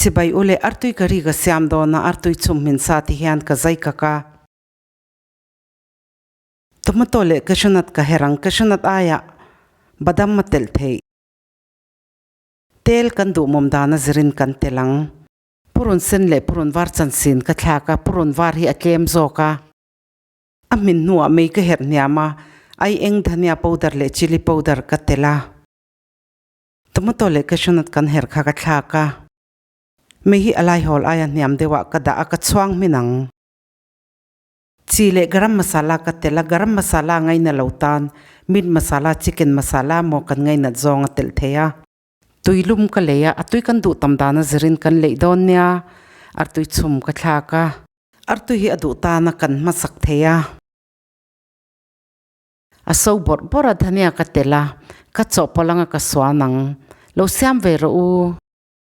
Chibai u le artui curry ka siam dawn a, artui chhum hmin sa ti hian ka zai kak a. Tomato leh cashew nut ka her ang, cashew nut aiah badam a telh theih. Tel kan duhmawm dan a zirin kan tel ang. Purun sen leh purun var chansin ka thlak a, purun var hi a tlem zawk a. A hmin hnuah mei ka herh hniam a, ai eng dhania powder leh chilli powder ka tel a. Tomato leh cashew nut kan herh kha ka thlak a. Mei hi a laihawl aia hniam deuhah ka dah a, ka chhuang hmin ang. Chi leh garam masala ka tel a, garam masala ngaina lo tan meat masala, chicken masala maw kan ngainat zawng a telh thei a. Tui lum ka lei a, a tui kan duh tam dan a zirin kan leih dawn nia, artui chhum ka thlak a. Artui hi a duh tana kan hmasak thei a. A so bawrh bawrh a, dhania ka tel a, ka chawhpawlh anga ka suan ang. Lo siam ve rawh u.